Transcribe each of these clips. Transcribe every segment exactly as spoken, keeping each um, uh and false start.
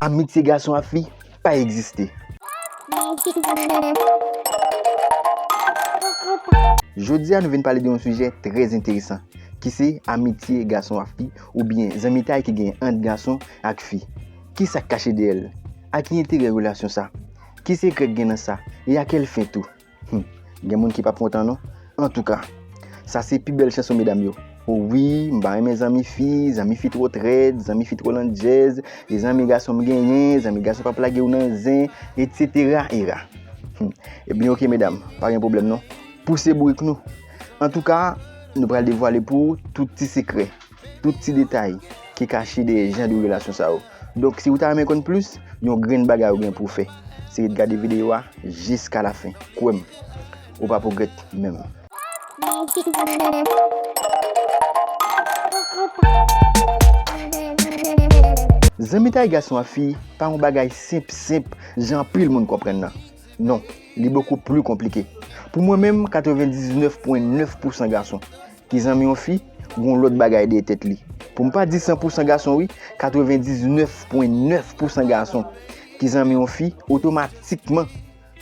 Amitye gason ak fi pa egziste. Jodi a, nou vin pale de yon sijè trè enteresan, ki se amitye gason ak fi, oubyen zanmitay ki gen ant gason ak fi. Ki sa k kache dèyè l? A ki enterè relasyon sa? Ki sekrè k gen nan sa? E a kèl fen tou? Hmm, gen moun ki p ap kontan non. Antouka, sa se pi bèl chanson medam yo. O wi, m pa renmen zanmi fi, zanmi fi twò trèd, zanmi fi twò landjèz, e zanmi gason m genyen, zanmi gason p ap lage w nan zen, etsetera era. Hmm, ebyen oke medam, pa gen pwoblèm non. Pouse bourik nou. Antouka, nou pral devwale pou ou tout ti sekrè, tout ti detay ki kache dèyè jan de relasyon sa yo. Donk, si ou ta renmen konn plis, yon grenn bagay ou gen pou w fè, se ret gade videyo a jiska lafen. Kwè m, ou p ap regrèt menm. Zanmitay gason ak fi pa yon bagay senp, senp, jan anpil moun konprann nan. Non, li bokou pli konplike. Pou mwen menm, katrevendiznèf pwen nèf pousan gason ki zanmi yon fi, gon lòt bagay dèyè tèt li. Pou m pa di san pousan gason wi, katrevendiznèf pwen nèf pousan gason ki zanmi yon fi, otomatikman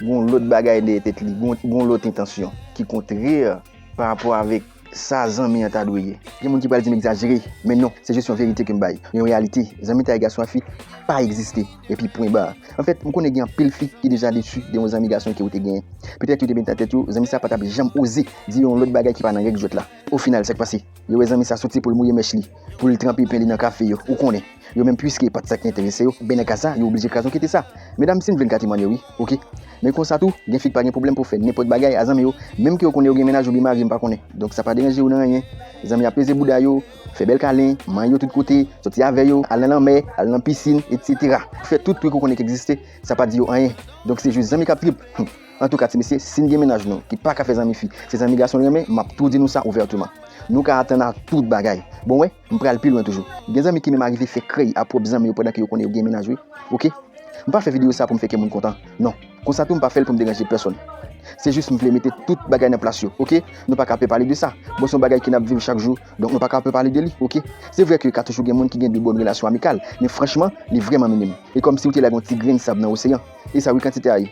gon lòt bagay dèyè tèt li, gon, gon lòt entansyon ki kontrè pa rapò avèk sa zanmi an ta dwe ye. Gen moun ki pral di m egzajere, men non, se jis yon verite ke m bay. Yon reyalite, zanmitay gason ak fi pa egziste, epi pwen ba. Anfèt, m konnen gen anpil fi ki deja desi de yon zanmi gason ke ou te genyen. Petèt yo te met nan tèt yo, zanmi sa pa t ap janm oze di yon lòt bagay ki pa nan règ jwèt la. Ofinal, sa k pase? Yo wè zanmi sa soti pou l mouye mèch li, pou l tranpe pen li nan kafe yo, ou konnen. Yo menm, piske e pa t sa ki enterese yo, ben nan ka sa, yo oblije kraze yon kite sa. Medam, si n vle n ka temwanye wi, oke? Men konsa tou, gen fi k pa gen pwoblèm pou fè nenpòt bagay a zanmi yo, menm ke yo konnen yo gen mennaj oubyen marye, m pa konnen. Donk sa pa deranje yo nan anyen. Zanmi ap peze bouda yo, fè bèl kalen, manyen yo tout kote, soti avè yo, al nan lanmè, al nan pisin, etsetera. Fè tout trik ou konnen k egziste, sa pa di yo anyen. Donk se jis zanmi k ap trip. Hum. Antouka, ti mesye, si n gen mennaj nou ki pa ka fè zanmi fi, se zanmi gason l renmen, m ap tou di nou sa ouvèteman. Nou ka atann a tout bagay. Bon, wè, m pral pi lwen toujou. Gen zanmi ki menm arive fè krèy a pwòp zanmi yo pandan ke yo konnen yo gen mennaj, wi. Oke? M pa fè videyo sa pou m fè kè moun kontan. Non. Konsa tou, m pa fè l pou m deranje pèsonn. Se jis m vle mete tout bagay nan plas yo, oke? Nou pa ka pè pale de sa. Bon, se yon bagay ke n ap viv chak jou, donk nou pa ka pè pale de li, oke? Se vre ke ka toujou gen moun ki gen de bòn relasyon amikal, men franchman, li vrèman minim. E kòmsi ou te lage yon ti grenn sab nan oseyan. E sa, wi, kantite a ye.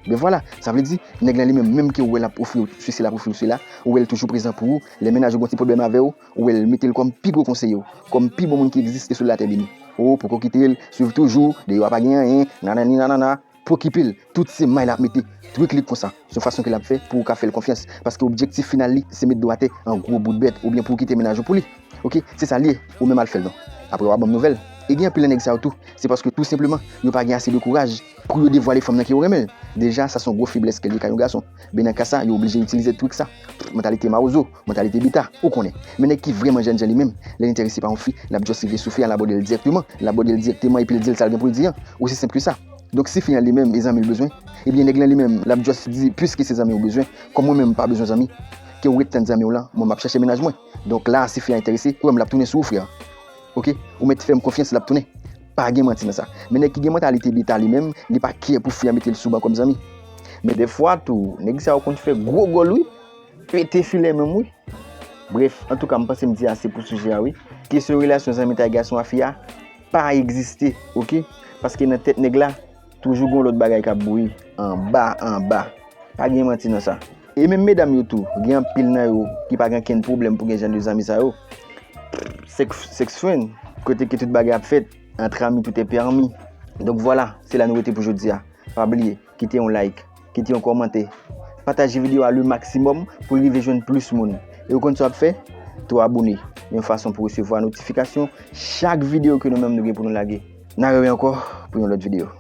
Ben vwala, sa vle di, nèg lan li menm, menm ke ou wè l ap ofri w sesi, l ap ofri w sela, ou wè l toujou prezan pou ou, lè mennaj ou gen yon ti pwoblèm avè w, ou wè l mete l kòm pi gwo konseye w, kòm pi bon moun ki egziste sou latè beni. O, poko kite l, swiv toujou, deyò a pa gen anyen, nanani nanana, pokipe l, tout se may l ap mete, trik li konsa, se yon fason ke l ap fè pou ou ka fè l konfyans, paske objektif final li, se met do atè an gwo bout bèt, oubyen pou ou kite mennaj ou pou li. Oke, se sa l ye, ou menm al fè l non. Apre w a ban m nouvèl. E gen anpil nan nèg sa yo tou, se paske tou senpleman, yo pa gen ase de kouraj pou yo devwale fanm nan ke yo renmen l. Deja, sa se yon gwo feblès ke l ye ka yon gason. Ben nan ka sa, yo oblije itilize trik sa. Mantalite mawozo, mantalite bita, ou konnen. Men nèg ki vrèman jènjan li menm, lè l enterese pa yon fi, l ap just rive sou fi a, l abòde l dirèkteman. L abòde l dirèkteman epi l di l sa l gen pou l di an. Osi senp ke sa. Donk si fi an li menm e zanmi l bezwen, ebyen nèg lan li menm, l ap just di, piske se zanmi w bezwen, kòm mwen menm m pa bezwen zanmi, ke w ret tann zanmi w lan, mwen m ap chèche mennaj mwen. Donk la, si fi a enterese, kwè m, l ap tounen sou ou, frè. Oke? Ou mèt fè m konfyans, l ap tounen. Pa gen manti nan sa. Men nèg ki gen mantalite bita li menm, li pa kè pou fi a mete l sou ban kòm zanmi. Men dèfwa tou, nèg sa yo konn fè gwo gòl wi. Pete filè menm wi. Brèf, antouka, m panse m di ase pou sijè a wi. Kesyon relasyon zanmitay gason a fi a pa egziste, oke? Paske nan tèt nèg la, toujou gon lòt bagay k ap bouyi anba, anba. Pa gen manti nan sa. E menm medam yo tou, gen anpil nan yo ki pa gen kenn pwoblèm pou gen jan de zanmi sa yo. Sex, sex friend, kote ke tout bagay ap fèt, entre amis tout est permis. Donk vwala, se la nou rete pou jodi a. Pa bliye, kite yon like, kite yon kòmantè, pataje videyo a le maximum pou l rive jwenn plis moun. E ou konn sa w ap fè? Tou abone, yon fason pou resevwa notifikasyon chak videyo ke nou menm nou gen pou nou lage. N a rewè ankò pou yon lòt videyo.